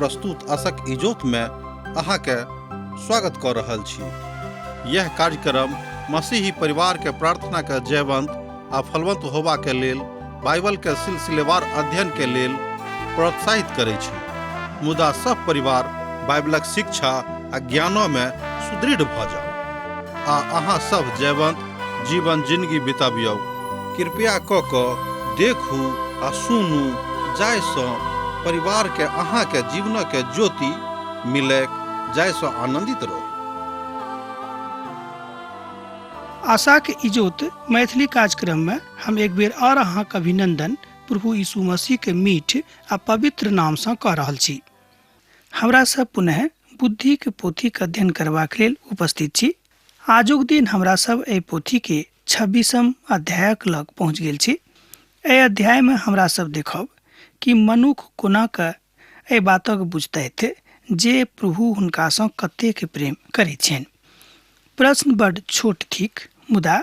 प्रस्तुत आशक इजोत में अहाँके स्वागत कऽ रहल छी। यह कार्यक्रम मसीही परिवार के प्रार्थना के जयवंत आ फलवंत होबा के लेल बाइबल के सिलसिलेवार अध्ययन के लेल प्रोत्साहित करै छै। मुदा सब परिवार बाइबलक शिक्षा आ ज्ञानो में सुदृढ़ भऽ जाउ आ अहाँ सब जयवंत जीवन जिंदगी बितबियौ। कृपया कऽ कऽ देखू आ सुनू जाहिसँ परिवारके अहाँके जीवनक ज्योति मिलैक जाहिसँ आनन्दित रहू। आशाक इजोत मैथिली कार्यक्रम में हम एक बेर और अहाँक अभिनंदन प्रभु यीशु मसीह के मीठ आ पवित्र नाम सँ कऽ रहल छी। हमरा सब पुनः बुद्धि के पोथी के अध्ययन करबाक लेल उपस्थित छी। आजुक दिन हमरा सब एहि पोथी के 26 अध्यायक लग पहुँच गेल छी। एहि अध्याय में हमरा सब देखब कि मनुख कोना के एहि बातक बुझतथि जे प्रभु हुनकासँ कतेक प्रेम करैत छनि। प्रश्न बड छोट थिक, मुदा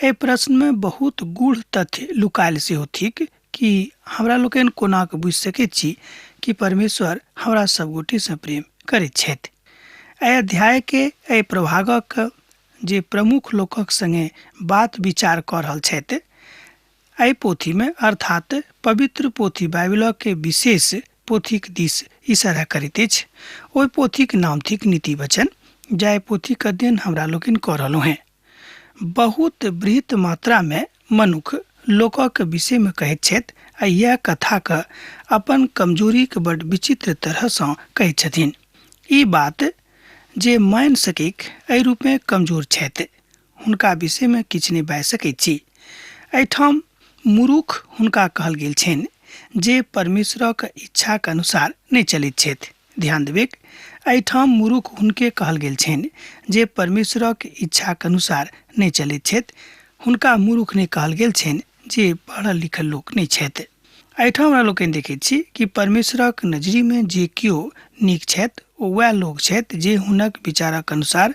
एहि प्रश्नमे बहुत गूढ़ तथ्य लुकायल सेहो थिक कि हमरा लोकनि कोना कऽ बुझि सकैत छी कि परमेश्वर हमरा सब गोटेसँ प्रेम करैत छथि। एहि अध्यायके एहि प्रभागक जे प्रमुख लोकक संगे बात विचार कऽ रहल छथि एहि पोथीमे, अर्थात पवित्र पोथी बाइबिलके विशेष पोथीक दिस इशारा करैत अछि। ओहि पोथीक नाम थिक नीति वचन, जाहि पोथीक अध्ययन हमरा लोकनि कऽ रहलहुँ हेँ। बहुत बृहत मात्रामे मनुख लोकक विषयमे कहैत छथि आ इएह कथाक अपन कमजोरीक बड विचित्र तरहसँ कहैत छथिन। ई बात जे मानि सकैक एहि रूपमे कमजोर छथि, हुनका विषयमे किछु नहि बाजि सकैत छी। एहिठाम मुरुख हुनका कहल गेल छनि जे परमेश्वरक इच्छाक अनुसार नहि चलैत छथि। ध्यान देबैक, एहिठाम मुरुख हुनके कहल गेल छनि जे परमेश्वरक इच्छाक अनुसार नहि चलैत छथि। हुनका मुरुख नहि कहल गेल छनि जे पढ़ल लिखल लोक नहि छथि। एहिठाम हमरा लोकनि देखैत छी कि परमेश्वरक नजरिमे जे केओ नीक छथि ओ वएह लोक छथि जे हुनक विचारक अनुसार,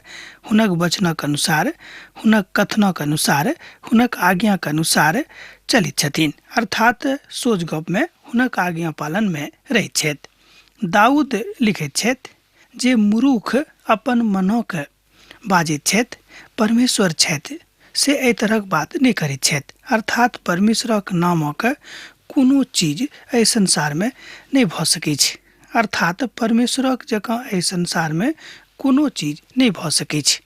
हुनक वचनक अनुसार, हुनक कथनक अनुसार, हुनक आज्ञाक अनुसार चलैत छथिन, अर्थात सोझ गपमे हुनक आज्ञा पालनमे रहैत छथि। दाऊद लिखैत छथि जे मुरूख अपन मनक बाजैत छथि, परमेश्वर छथि से एहि तरहक बात नहि करैत छथि, अर्थात परमेश्वरक नामक कोनो चीज एहि संसारमे नहि भऽ सकैछ, अर्थात परमेश्वरक जकाँ एहि संसारमे कोनो चीज नहि भऽ सकैछ।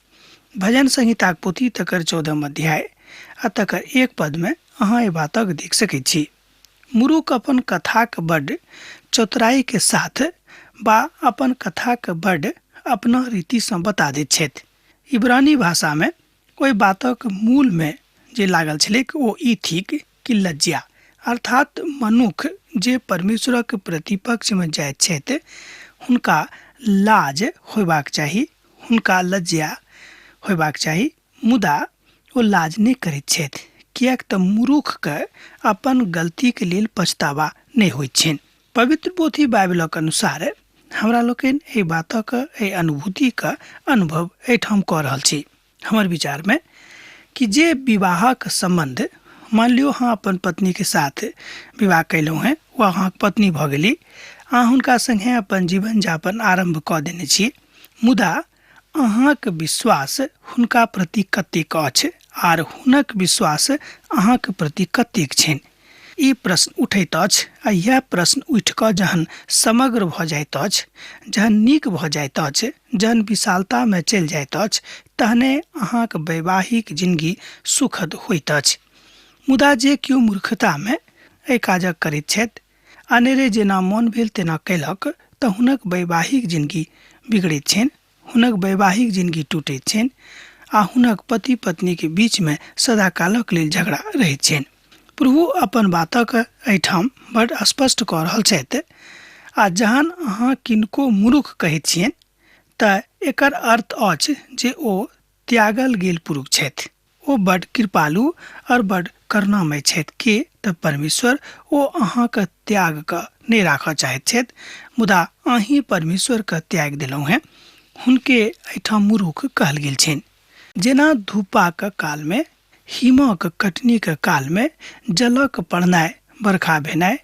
भजन संहिताक पोथी तकर 14 अध्याय आ तकर 1 पदमे अहाँ एहि बातक देख सकैत छी। मुरुख अपन कथाक बड चतुराईके साथ बा अपन कथाक बड अपना रीतिसँ बता दैत छथि। इब्रानी भाषामे ओहि बातक मूलमे जे लागल छलैक ओ ई थिक कि लज्जा, अर्थात मनुख जे परमेश्वरक प्रतिपक्षमे जाइत छथि हुनका लाज होयबाक चाही, हुनका लज्जा होयबाक चाही, मुदा ओ लाज नहि करैत छथि, किएक तऽ मुरुखके अपन गलतीके लेल पछतावा नहि होइत छनि। पवित्र पोथी बाइबलक अनुसार हमरा लोकनि एहि बातक, एहि अनुभूतिक अनुभव एहिठाम कऽ रहल छी। हमर विचारमे कि जे विवाहक सम्बन्ध, मान लियौ अहाँ अपन पत्नीके साथ विवाह कयलहुँ हेँ, ओ अहाँके पत्नी भऽ गेली, अहाँ हुनका सङ्गे अपन जीवन यापन आरम्भ कऽ देने छी, मुदा अहाँक विश्वास हुनका प्रति कतेक अछि आर हुनक विश्वास अहाँक प्रति कतेक छनि, ई प्रश्न उठैत अछि। आ इएह प्रश्न उठि कऽ जहन समग्र भऽ जाइत अछि, जहन नीक भऽ जाइत अछि, जहन विशालतामे चलि जाइत अछि, तहने अहाँक वैवाहिक जिनगी सुखद होइत अछि। मुदा जे केओ मूर्खतामे एहि काजक करैत छथि, अनेरे जेना मोन भेल तेना कयलक, तऽ हुनक वैवाहिक जिनगी बिगड़ैत छनि, हुनक वैवाहिक जिनगी टूटैत छनि आ हुनक पति पत्नीके बीचमे सदाकालक लेल झगड़ा रहैत छनि। प्रभु अपन बातक एहिठाम बड स्पष्ट कऽ रहल छथि। आ जहन अहाँ किनको मूर्ख कहैत छियनि तऽ एकर अर्थ अछि जे ओ त्यागल गेल पुरुष छथि, ओ बड कृपालु और बड करुणामय छथि, के तऽ परमेश्वर ओ अहाँके त्याग कऽ नहि राखऽ चाहैत छथि, मुदा अहीं परमेश्वरके त्यागि देलहुँ हेँ। हुनके एहिठाम मूर्ख कहल गेल छनि। जेना धूपाक कालमे, हिमक कटनीक कालमे जलक पड़नाइ, बरखा भेनाइ,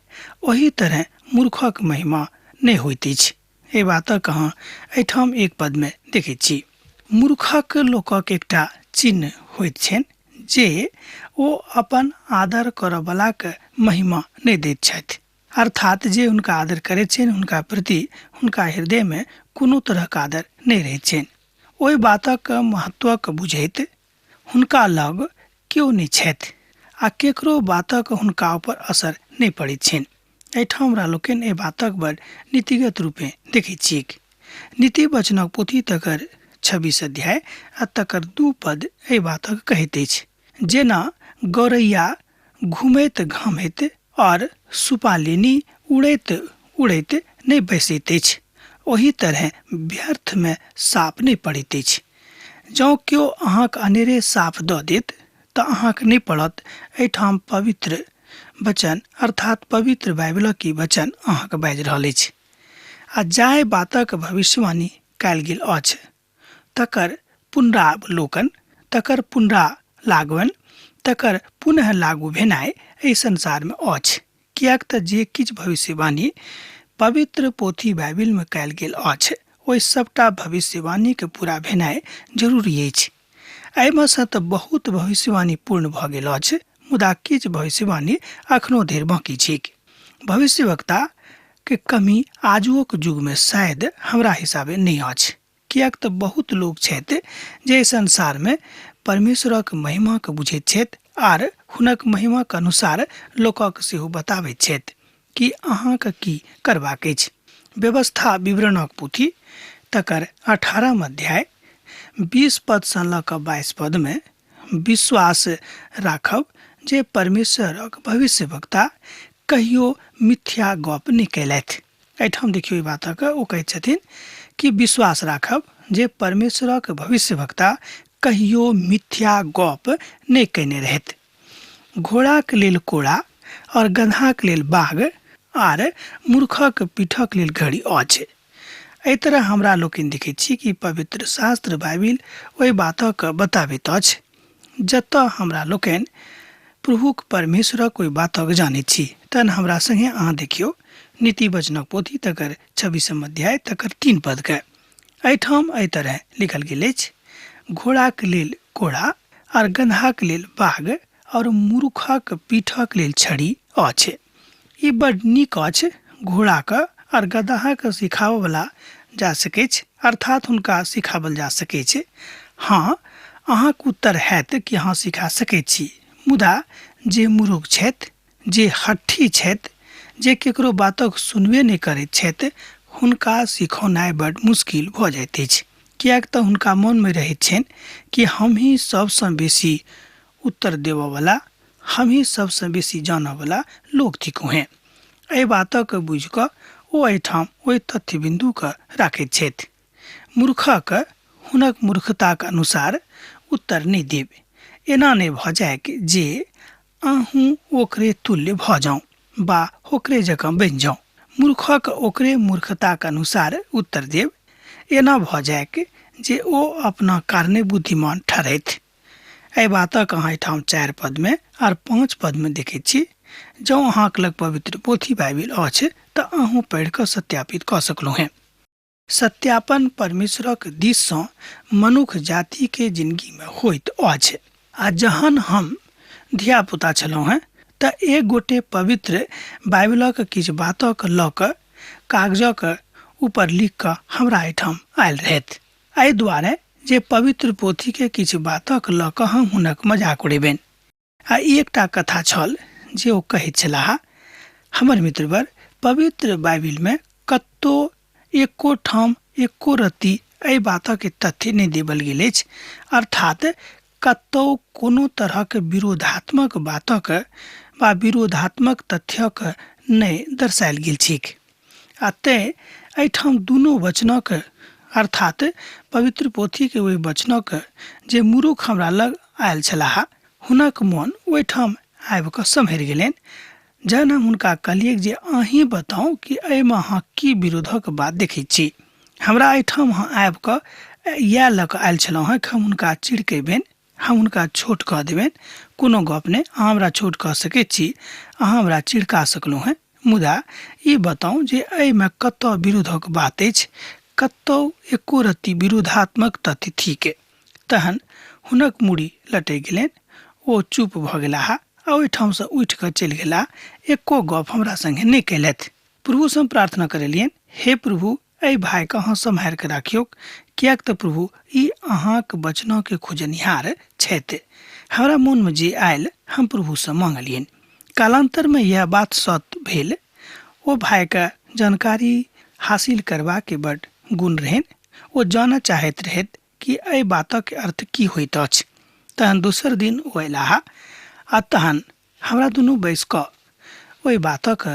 ओही तरहे मूर्खक महिमा नहि होइत अछि। एहि बातक अहाँ एहिठाम एक पदमे देखैत छी। मूर्खक लोकक एकटा चिन्ह होइत छनि जे ओ अपन आदर करऽवलाके महिमा नहि दैत छथि, अर्थात जे हुनका आदर करैत छनि हुनका प्रति हुनका हृदयमे कोनो तरहक आदर नहि रहैत छनि। ओहि बातक महत्वक बुझैत हुनका लग केओ नहि छथि आ केकरो बातक हुनका ऊपर असर नहि पड़ैत छनि। एहिठाम हमरा लोकनि एहि बातक बड़ नीतिगत रूपे देखैत छियैक। नीति वचनक पोथी तकर 26 अध्याय आ तकर 2 पद एहि बातक कहैत अछि, जेना गौरैया घुमैत घामैत और सुपालिनी उड़ैत उड़ैत नहि बैसैत अछि, ओही तरहे व्यर्थमे साप नहि पड़ैत अछि। जँ केओ अहाँक अनेरे साप दऽ देत तऽ अहाँक नहि पड़त। एहिठाम पवित्र वचन अर्थात पवित्र बाइबलक ई वचन अहाँके बाजि रहल अछि। आ जाहि बातक भविष्यवाणी कयल गेल अछि तकर पुनरावलोकन, तकर पुनरालागवन, तकर पुनः लागू भेनाइ एहि संसारमे अछि, किएक तऽ जे किछु भविष्यवाणी पवित्र पोथी बाइबिलमे कयल गेल अछि ओहि सभटा भविष्यवाणीके पूरा भेनाइ जरूरी अछि। एहिमे सँ तऽ बहुत भविष्यवाणी पूर्ण भऽ गेल अछि, मुदा किछु भविष्यवाणी अखनो धरि बाँकी छैक। भविष्यवक्ता के कमी आजुओक युगमे शायद हमरा हिसाबे नहि अछि, किएक तऽ बहुत लोक छथि जे एहि संसारमे परमेश्वरक महिमाके बुझैत छथि आर हुनक महिमाक अनुसार लोकक सेहो बताबैत छथि कि अहाँके की करबाक अछि। व्यवस्था विवरणक पोथी तकर 18 अध्याय 20 पदसँ लऽ कऽ 22 पदमे विश्वास राखब जे परमेश्वरक भविष्यवक्ता कहियो मिथ्या गप नहि कयलथि। एहिठाम देखियौ ई बातक ओ कहैत छथिन कि विश्वास राखब जे परमेश्वरक भविष्यवक्ता कहियो मिथ्या गप नहि कयने रहथि। घोड़ाक लेल कोड़ा और गदहाक लेल बाघ आर मूर्खक पीठक लेल घड़ी अछि। एहि तरह हमरा लोकनि देखैत छी कि पवित्र शास्त्र बाइबिल ओहि बातक बताबैत अछि जतऽ हमरा लोकनि प्रभुक परमेश्वरक ओहि बातक जानैत छी। तहन हमरा संगे अहाँ देखियौ नीति वचनक पोथी तकर 26 अध्याय तकर 3 पदके। एहिठाम एहि तरह लिखल गेल अछि, घोड़ाक लेल कोड़ा आर गदहाक लेल बाघ और मूर्खक पीठक लेल छड़ी अछि। ई बड नीक अछि। घोड़ाक आर गदहाक सिखाबऽवला जा सकैछ, अर्थात हुनका सिखाबल जा सकैछ। हँ, अहाँक उत्तर हैत कि अहाँ सिखा सकैत छी, मुदा जे मूर्ख छथि, जे हठी छथि, जे केकरो बातक सुनबे नहि करैत छथि, हुनका सिखौनाइ बड मुश्किल भऽ जाइत अछि, किएक तऽ हुनका मोनमे रहैत छनि कि हमही सबसँ बेसी उत्तर देबऽवला, हमही सबसँ बेसी जानऽवला लोक थिकहुँ हेँ। एहि बातक बुझि कऽ ओ एहिठाम ओहि तथ्य बिन्दुके राखैत छथि। मूर्खक हुनक मूर्खताक अनुसार उत्तर नहि देब, एना नहि भऽ जाइक जे अहूँ ओकरे तुल्य भऽ जाउ बा ओकरे जकाँ बनि जाउ। मूर्खक ओकरे मूर्खताक अनुसार उत्तर देब, एना भऽ जाइक जे ओ अपना कारणे बुद्धिमान ठहरथि। एहि बातक अहाँ एहिठाम 4 पदमे आर 5 पदमे देखैत छी। जँ अहाँक लग पवित्र पोथी बाइबिल अछि तऽ अहूँ पढ़ि कऽ सत्यापित कऽ सकलहुँ हेँ। सत्यापन परमेश्वरक दिससँ मनुख जातिके जिनगीमे होइत अछि। आ जहन हम धियापुता छलहुँ हेँ तऽ एक गोटे पवित्र बाइबिलक किछु बातक लऽ कऽ कागजक ऊपर लिख कऽ हमरा एहिठाम आयल रहथि, एहि दुआरे जे पवित्र पोथीके किछु बातक लऽ कऽ हम हुनक मजाक उड़ेबनि। आ ई एकटा कथा छल जे ओ कहैत छलाह, हमर मित्रवर, पवित्र बाइबिलमे कतौ एको ठाम एको रत्ती एहि बातक तथ्य नहि देबल गेल अछि, अर्थात कतौ कोनो तरहक विरोधात्मक बातक वा विरोधात्मक तथ्यक नहि दर्शायल गेल छैक। आ तेँ एहिठाम दुनू वचनक अर्थात पवित्र पोथीके ओहि वचनक जे मूर्ख हमरा लग आयल छलाह हुनक मोन ओहिठाम आबि कऽ सम्हरि गेलनि। जहन हम हुनका कहलियै जे अहीँ बताउ कि एहिमे अहाँ की विरोधक बात देखैत छी, हमरा एहिठाम अहाँ आबि कऽ इएह लऽ कऽ आयल छलहुँ हेँ कि हम हुनका चिड़केबनि, हम हुनका छोट कऽ देबनि। कोनो गप नहि, अहाँ हमरा छोट कऽ सकैत छी, अहाँ हमरा चिड़का सकलहुँ हेँ, मुदा ई बताउ जे एहिमे कतऽ विरोधक बात अछि? कतौ एको रत्ती विरोधात्मक तथ्य थिक? तहन हुनक मूड़ी लटकि गेलनि। ओ चुप भऽ गेलाह आ ओहिठामसँ उठि कऽ चलि गेलाह। एको गप हमरा संगे नहि कयलथि। प्रभुसँ हम प्रार्थना करेलियनि, हे प्रभु, एहि भाइके अहाँ सम्हारि कऽ राखियौक, किएक तऽ प्रभु ई अहाँक वचनके खोजनिहार छथि। हमरा मोनमे जे आयल हम प्रभुसँ माँगलियनि। कालान्तरमे इएह बात सत्य भेल। ओ भाइके जानकारी हासिल करबाके बड्ड गुण रहनि। ओ जानऽ चाहैत रहथि कि एहि बातक अर्थ की होइत अछि। तहन दोसर दिन ओ अयलाह आ तहन हमरा दुनू बैसि कऽ ओहि बातक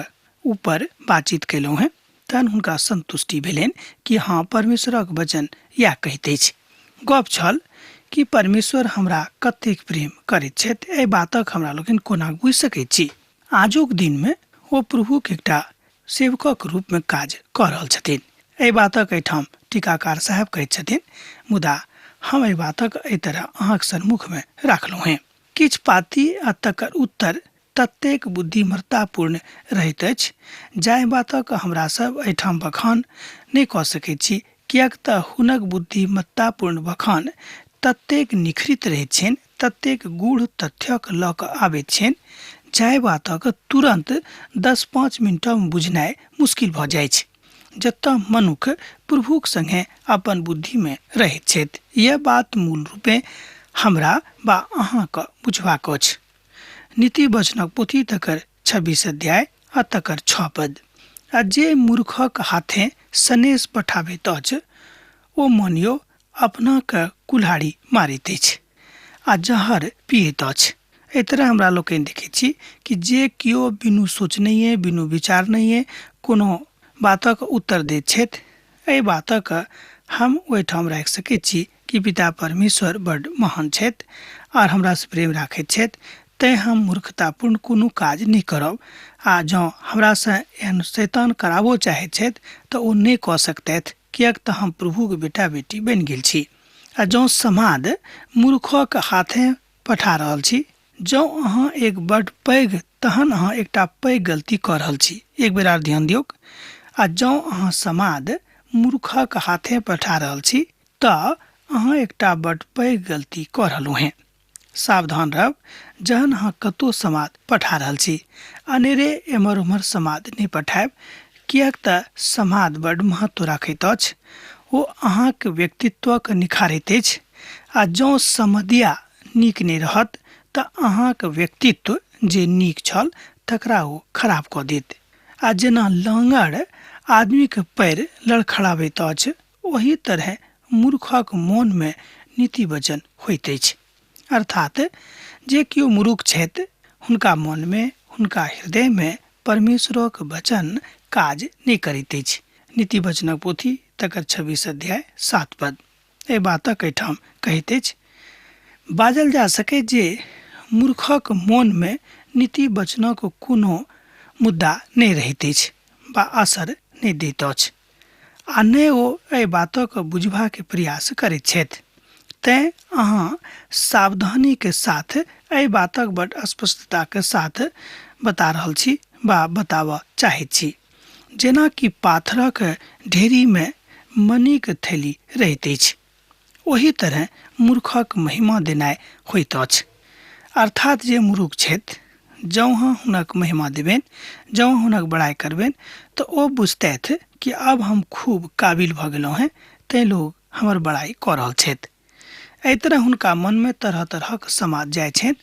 ऊपर बातचीत कयलहुँ हेँ। तहन हुनका संतुष्टि भेलनि कि हँ, परमेश्वरक वचन इएह कहैत अछि। गप छल कि परमेश्वर हमरा कतेक प्रेम करैत छथि, एहि बातक हमरा लोकनि कोना बुझि सकैत छी। आजुक दिनमे ओ प्रभुक एकटा सेवकक रूपमे काज कऽ रहल छथिन। एहि बातक एहिठाम टीकाकार साहेब कहैत छथिन, मुदा हम एहि बातक एहि तरह अहाँक सन्मुखमे राखलहुँ हेँ। किछु पाती आ तकर उत्तर ततेक बुद्धिमत्तापूर्ण रहैत अछि जाहि बातक हमरा सब एहिठाम बखान नहि कऽ सकैत छी, किएक तऽ हुनक बुद्धिमत्तापूर्ण बखान ततेक निखरित रहैत छनि, ततेक गूढ़ तथ्यक लऽ कऽ आबैत छनि जाहि बातक तुरन्त 10-5 मिनटमे बुझनाइ मुश्किल भऽ जाइछ। जतऽ मनुख प्रभुक संगे अपन बुद्धिमे रहैत छथि। यैह बात मूल रूपेँ हमरा वा अहाँक बुझबाक अछि। नीति वचनक पोथी तकर 26 अध्याय आ तकर 6 पद। आ जे मूर्खक हाथे सनेस पठाबैत अछि ओ मानियौ अपनाकेँ कुल्हाड़ी मारैत अछि आ जहर पियैत अछि। एहि तरह हमरा लोकनि देखैत छी कि जे केओ बिनु सोचनहिए बिनु विचारनहिए कोनो बातक उत्तर दैत छथि, एहि बातक हम ओहिठाम राखि सकैत छी कि पिता परमेश्वर बड्ड महान छथि आर हमरासँ प्रेम राखैत छथि, तैँ हम मूर्खतापूर्ण कोनो काज नहि करब आ जँ हमरासँ एहन शैतान कराबो चाहैत छथि तऽ ओ नहि कऽ सकतथि, किएक तऽ हम प्रभुक बेटा बेटी बनि गेल छी। आ जँ समाद मूर्खक हाथे पठा रहल छी, जँ अहाँ एक बड्ड पैघ तहन अहाँ एकटा पैघ गलती कऽ रहल छी। एक बेर आर ध्यान दियौक। आ जँ अहाँ समाद मूर्खक हाथे पठा रहल छी तऽ अहाँ एकटा बड्ड पैघ गलती कऽ रहलहुँ हेँ। सावधान रहब जहन अहाँ कतहु समाद पठा रहल छी। अनेरे एम्हर ओम्हर समाद नहि पठायब, किएक तऽ समाद बड्ड महत्व राखैत अछि। ओ अहाँक व्यक्तित्वक निखारैत अछि आ जँ समदिया नीक नहि रहत तऽ अहाँक व्यक्तित्व जे नीक छल तकरा ओ खराब कऽ देत। आ जेना लाँगड़ आदमीक पैर लड़खड़ाबैत अछि ओही तरहेँ मूर्खक मोनमे नीति वचन होइत अछि। अर्थात जे केओ मूर्ख छथि हुनका मोनमे, हुनका हृदयमे परमेश्वरक वचन काज नहि करैत अछि। नीति वचनक पोथी तकर 26 अध्याय 7 पद एहि बातक एहिठाम कहैत अछि। बाजल जा सकैत जे मूर्खक मोनमे नीति वचनक कोनो मुद्दा नहि रहैत अछि वा असर नहि दैत अछि आ ने ओ एहि बातक बुझबाक प्रयास करैत छथि। तैँ अहाँ सावधानीके साथ एहि बातक बड स्पष्टताके साथ बता रहल छी वा बताबऽ चाहैत छी। जेना कि पाथरक ढेरीमे मणिक थैली रहैत अछि, ओही तरहेँ मूर्खक महिमा देनाइ होइत अछि। अर्थात जे मूर्ख छथि, जँ अहाँ हुनक महिमा देबनि, जँ हुनक बड़ाइ करबनि, तऽ ओ बुझतथि कि आब हम खूब काबिल भऽ गेलहुँ हेँ, तैँ लोक हमर बड़ाइ कऽ रहल छथि। एहि तरह हुनका मनमे तरह-तरहक समाद जाइत छनि।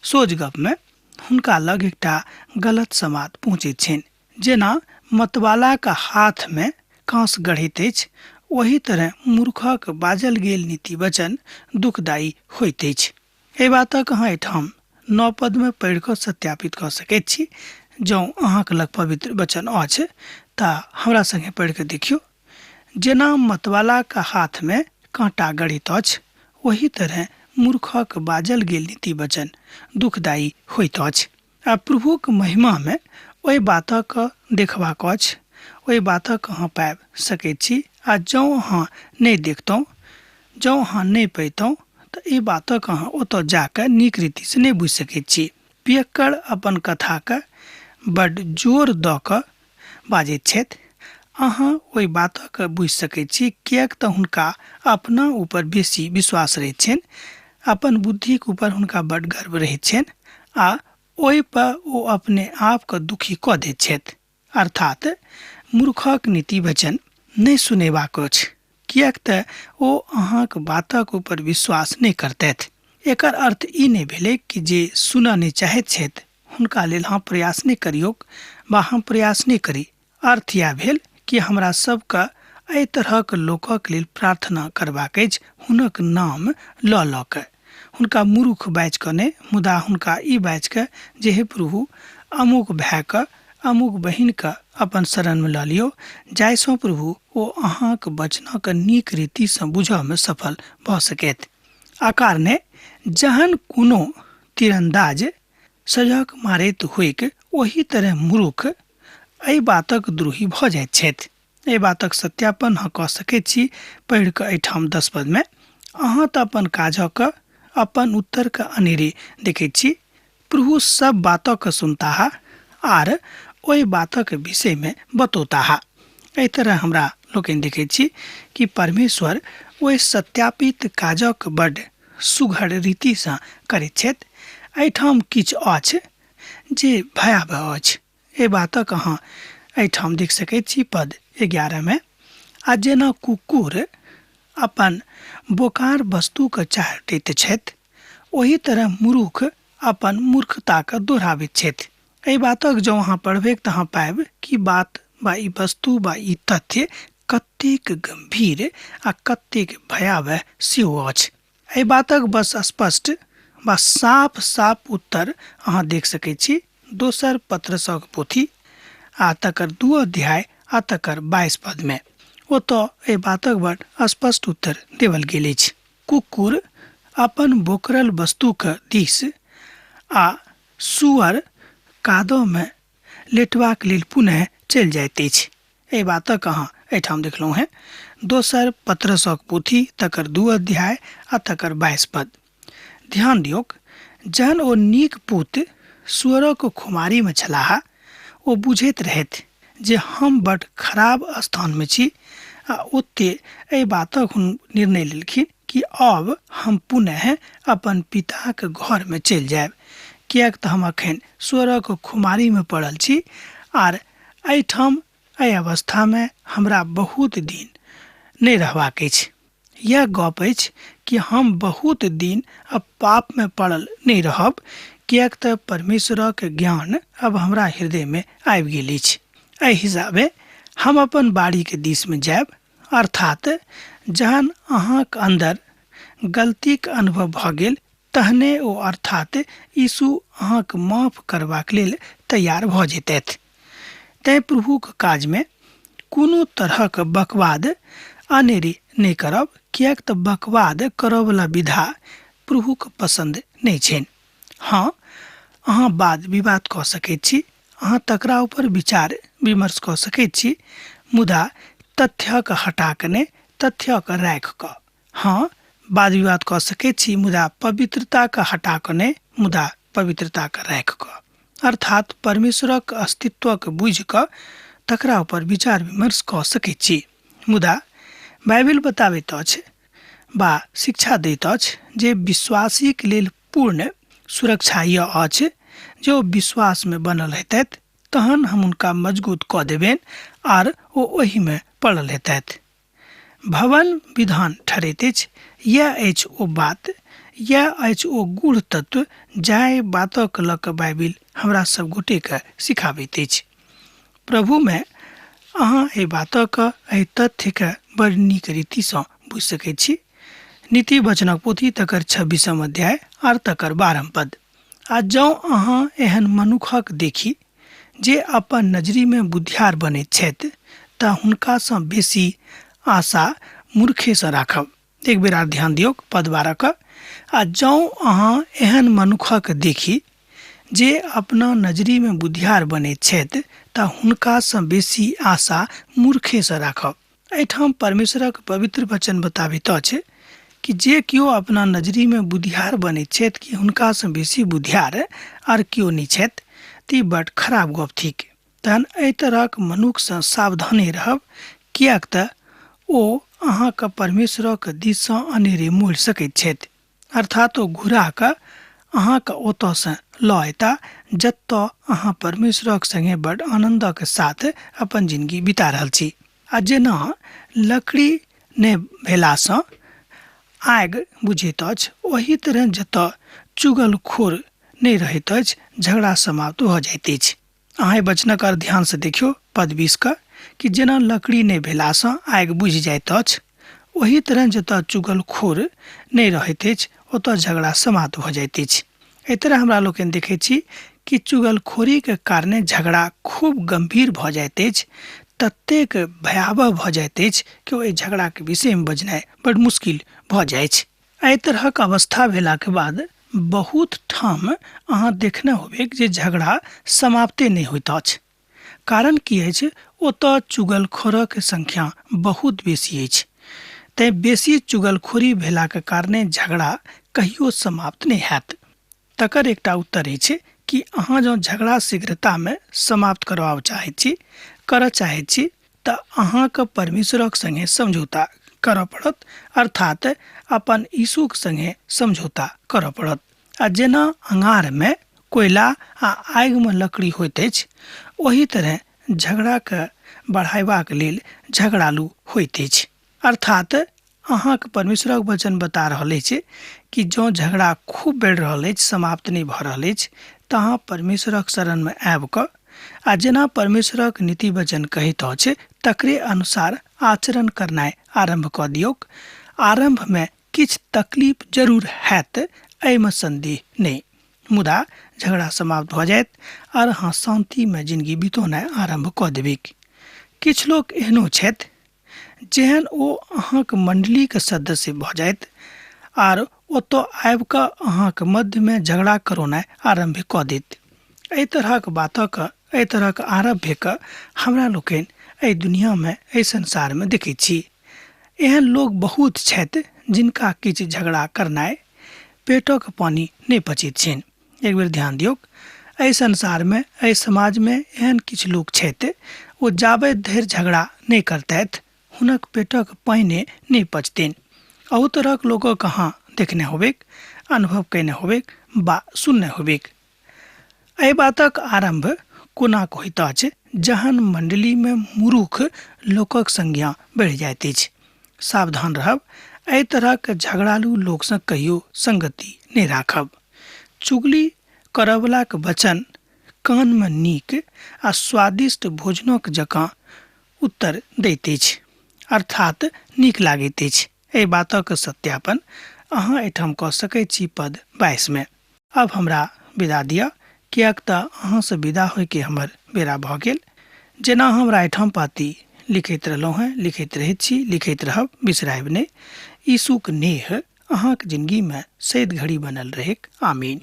सोझ गपमे हुनका लग एकटा गलत समाद पहुँचैत छनि। जेना मतवालाक हाथमे काँस गढ़ैत अछि, ओही तरहेँ मूर्खक बाजल गेल नीति वचन दुखदायी होइत अछि। एहि बातक अहाँ एहिठाम 9 पदमे पढ़ि कऽ सत्यापित कऽ सकैत छी। जँ अहाँक लग पवित्र वचन अछि तऽ हमरा संगे पढ़ि कऽ देखियौ। जेना मतवालाक हाथमे काँटा गढ़ैत अछि, ओही तरहेँ मूर्खक बाजल गेल नीति वचन दुखदायी होइत अछि। आ प्रभुक महिमामे ओहि बातक देखबाक अछि, ओहि बातक अहाँ पाबि सकैत छी। आ जँ अहाँ नहि देखतहुँ, जँ अहाँ नहि पबितहुँ, तऽ ई बातक अहाँ ओतऽ जा कऽ नीक रीतिसँ नहि बुझि सकैत छी। पियक्कड़ अपन कथाक बड्ड जोर दऽ कऽ बाजैत छथि। अहाँ ओहि बातक बुझि सकैत छी, किएक तऽ हुनका अपना ऊपर बेसी विश्वास रहैत छनि, अपन बुद्धिक ऊपर हुनका बड्ड गर्व रहैत छनि आ ओहिपर ओ अपने आपके दुखी कऽ दैत छथि। अर्थात मूर्खक नीति वचन नहि सुनेबाक अछि, किएक तऽ ओ अहाँक बातक ऊपर विश्वास नहि करतथि। एकर अर्थ ई नहि भेलै कि जे सुनऽ नहि चाहैत छथि हुनका लेल अहाँ प्रयास नहि करियौक वा हम प्रयास नहि करी। अर्थ इएह भेल कि हमरा सबके एहि तरहक लोकक लेल प्रार्थना करबाक अछि, हुनक नाम लऽ लऽ कऽ, हुनका मूर्ख बाजि कऽ नहि, मुदा हुनका ई बाजि कऽ जे हे प्रभु, अमुक भायके अमुक बहिनके अपन शरणमे लऽ लियौ, जाहिसँ प्रभु ओ अहाँक वचनक नीक रीतिसँ बुझऽमे सफल भऽ सकथि। आ कारणे जहन कोनो तीरन्दाज सजक मारैत होइक, ओही तरह मूर्ख एहि बातक द्रोही भऽ जाइत छथि। एहि बातक सत्यापन अहाँ कऽ सकैत छी पढ़ि कऽ एहिठाम 10 पदमे। अहाँ तऽ अपन काजक अपन उत्तरके अनेरे देखैत छी। प्रभु सब बातक सुनताह आर ओहि बातक विषयमे बतौताह। एहि तरह हमरा लोकनि देखैत छी कि परमेश्वर ओहि सत्यापित काजक बड्ड सुघड़ रीतिसँ करैत छथि। एहिठाम किछु अछि जे भयावह अछि, एहि बातक अहाँ एहिठाम देख सकैत छी पद 11 मे। आ जेना कुकुर अपन बोकार वस्तुके चाटैत छथि, ओही तरह मूर्ख अपन मूर्खताके दोहराबैत छथि। एहि बातक जँ अहाँ पढ़बै तऽ अहाँ पाबि कि बात वा ई वस्तु वा ई तथ्य कतेक गम्भीर आ कतेक भयावह सेहो अछि। एहि बातक बस स्पष्ट वा साफ साफ उत्तर अहाँ देख सकैत छी दोसर पत्रसक पोथी आ तकर 2 अध्याय आ तकर 22 पदमे। ओतऽ एहि बातक बड स्पष्ट उत्तर देवल गेल अछि। कुकुर अपन बोकरल वस्तुके दिस आ सुअर कादोमे लेटबाक लेल पुनः चलि जाइत अछि। एहि बातक अहाँ एहिठाम देखलहुँ हेँ दोसर पत्रसक पोथी तकर 2 अध्याय आ तकर 22 पद। ध्यान दियौक, जहन ओ नीक पुत सुअरक खुमारीमे छलाह, ओ बुझैत रहथि जे हम बड खराब स्थानमे छी आ ओते एहि बातक हुन निर्णय लेलखिन कि अब हम पुनः अपन पिताक घरमे चलि जायब, किएक तऽ हम अखन सुअरक खुमारीमे पड़ल छी आर एहिठाम एहि अवस्थामे हमरा बहुत दिन नहि रहबाक अछि। यह गप अछि कि हम बहुत दिन अब पापमे पड़ल नहि रहब, किएक तऽ परमेश्वरक ज्ञान अब हमरा हृदयमे आबि गेल अछि। एहि हिसाबे हम अपन बाड़ीके दिसमे जायब। अर्थात जहन अहाँक अन्दर गलतीक अनुभव भऽ गेल तहने ओ अर्थात यीशु अहाँक माफ करबाक लेल तैयार भऽ जेतथि। तैँ प्रभुक काजमे कोनो तरहक बकवाद अनेरे नहि करब, किएक तऽ बकवाद करऽवला विधा प्रभुक पसन्द नहि छनि। हँ, अहाँ वाद विवाद कऽ सकैत छी, अहाँ तकरा ऊपर विचार विमर्श कऽ सकैत छी, मुदा तथ्यक हटा कऽ नहि, तथ्यक राखि कऽ। हँ, वाद विवाद कऽ सकैत छी, मुदा पवित्रताके हटा कऽ नहि, मुदा पवित्रताके राखि कऽ। अर्थात परमेश्वरक अस्तित्वके बुझि कऽ तकरा ऊपर विचार विमर्श कऽ सकैत छी, मुदा बाइबिल बताबैत अछि वा शिक्षा दैत अछि जे विश्वासीक लेल पूर्ण सुरक्षा यह अछि जे ओ विश्वासमे बनल हेतथि, तहन हम हुनका मजबूत कऽ देबनि आर ओ ओहिमे पड़ल हेतथि। भवन विधान ठहरैत अछि। यैह अछि ओ बात, यैह अछि ओ गूढ़ तत्व जाहि बातक लऽ कऽ बाइबिल हमरा सब गोटेके सिखाबैत अछि। प्रभुमे अहाँ एहि बातक, एहि तथ्यके बड़ नीक रीतिसँ बुझि सकैत छी। नीति वचनक पोथी तकर 26 अध्याय आर तकर 12 पद। आ जँ अहाँ एहन मनुखक देखी जे अपन नजरिमे बुद्धियार बनैत छथि, तऽ हुनकासँ बेसी आशा मूर्खेसँ राखब। एक बेर आर ध्यान दियौक पद 12 के। आ जँ अहाँ एहन मनुखक देखी जे अपना नजरिमे बुद्धियार बनैत छथि, तऽ हुनकासँ बेसी आशा मूर्खेसँ राखब। एहिठाम परमेश्वरक पवित्र वचन बताबैत अछि कि जे केओ अपना नजरिमे बुद्धियार बनैत छथि कि हुनकासँ बेसी बुद्धियार आर केओ नहि छथि। तऽ ई बड्ड खराब गप थिक। तहन एहि तरहक मनुखसँ सावधाने रहब, किएक तऽ ओ अहाँके परमेश्वरक दिससँ अनेरे मोड़ि सकैत छथि, अर्थात ओ घुरा कऽ अहाँके ओतऽसँ लऽ अयता जतऽ अहाँ परमेश्वरक संगे बड्ड आनन्दक साथ अपन जिनगी बिता रहल छी। आ जेना लकड़ी नहि भेलासँ आगि बुझैत अछि, ओही तरह जतऽ चुगलखोर नहि रहैत अछि झगड़ा समाप्त भऽ जाइत अछि। अहाँ एहि वचनक आर ध्यानसँ देखियौ पद 20 के कि जेना लकड़ी नहि भेलासँ आगि बुझि जाइत अछि, ओही तरह जतऽ चुगलखोर नहि रहैत अछि ओतऽ झगड़ा समाप्त भऽ जाइत अछि। एहि तरह हमरा लोकनि देखैत छी कि चुगलखोरीके कारणे झगड़ा खूब गम्भीर भऽ जाइत अछि, ततेक भयावह भऽ जाइत अछि कि ओहि झगड़ाके विषयमे बजनाइ बड्ड मुश्किल भऽ जाइछ। एहि तरहक अवस्था भेलाके बाद बहुत ठाम अहाँ देखने होबेक जे झगड़ा समाप्ते नहि होइत अछि। कारण की अछि? ओतऽ चुगलखोरक संख्या बहुत बेसी अछि, तैँ बेसी चुगलखोरी भेलाके कारणे झगड़ा कहियो समाप्त नहि हैत। तकर एकटा उत्तर अछि कि अहाँ जँ झगड़ा शीघ्रतामे समाप्त करबाबऽ चाहैत छी, करऽ चाहैत छी, तऽ अहाँके परमेश्वरक संगे समझौता करऽ पड़त, अर्थात अपन यीशुक संगे समझौता करऽ पड़त। आ जेना अङारमे कोयला आ आगिमे लकड़ी होइत अछि, ओही तरहे झगड़ाके बढ़ायबाक लेल झगड़ालू होइत अछि। अर्थात अहाँके परमेश्वरक वचन बता रहल अछि कि जँ झगड़ा खूब बढ़ि रहल अछि, समाप्त नहि भऽ रहल अछि, तऽ अहाँ परमेश्वरक शरणमे आबि कऽ आ जेना परमेश्वरक नीति वचन कहैत अछि तकरे अनुसार आचरण करनाइ आरम्भ कऽ दियौक। आरम्भमे किछु तकलीफ जरूर हैत, एहिमे सन्देह नहि, मुदा झगड़ा समाप्त भऽ जायत आर अहाँ शान्तिमे जिनगी बितौनाइ आरम्भ कऽ देबैक। किछु लोक एहनो छथि जेहन ओ अहाँके मण्डलीके सदस्य भऽ जायत आर ओतऽ आबि कऽ अहाँके मध्यमे झगड़ा करौनाइ आरम्भ कऽ देत। एहि तरहक बातक, एहि तरहक आरभ्यके हमरा लोकनि एहि दुनियामे, एहि संसारमे देखै छी। एहन लोक बहुत छथि जिनका किछु झगड़ा करनाइ पेटक पानि नहि पचैत छनि। एक बेर ध्यान दियौक, एहि संसारमे, एहि समाजमे एहन किछु लोक छथि ओ जाबे धरि झगड़ा नहि करतथि हुनक पेटक पानि नहि पचतनि। अहू तरहक लोकक अहाँ देखने होबेक, अनुभव कयने होबेक बा सुनने होबेक। एहि बातक आरम्भ कोना होइत अछि? जहन मण्डलीमे मूर्ख लोकक संज्ञा बढ़ि जाइत अछि। सावधान रहब, एहि तरहक झगड़ालू लोकसँ कहियो संगति नहि राखब। चुगली करऽवलाक वचन कानमे नीक आ स्वादिष्ट भोजनक जकाँ उत्तर दैत अछि, अर्थात नीक लागैत अछि। एहि बातक सत्यापन अहाँ एहिठाम कऽ सकैत छी पद 22 मे। आब हमरा विदा दिअ, किएक तऽ अहाँसँ विदा होइके हमर बेरा भऽ गेल। जेना हमरा एहिठाम पाती लिखैत रहलहुँ हेँ, लिखैत रहैत छी, लिखैत रहब, बिसरायब नहि। यीशुक नेह अहाँक जिनगीमे सैद घड़ी बनल रहैक। आमीन।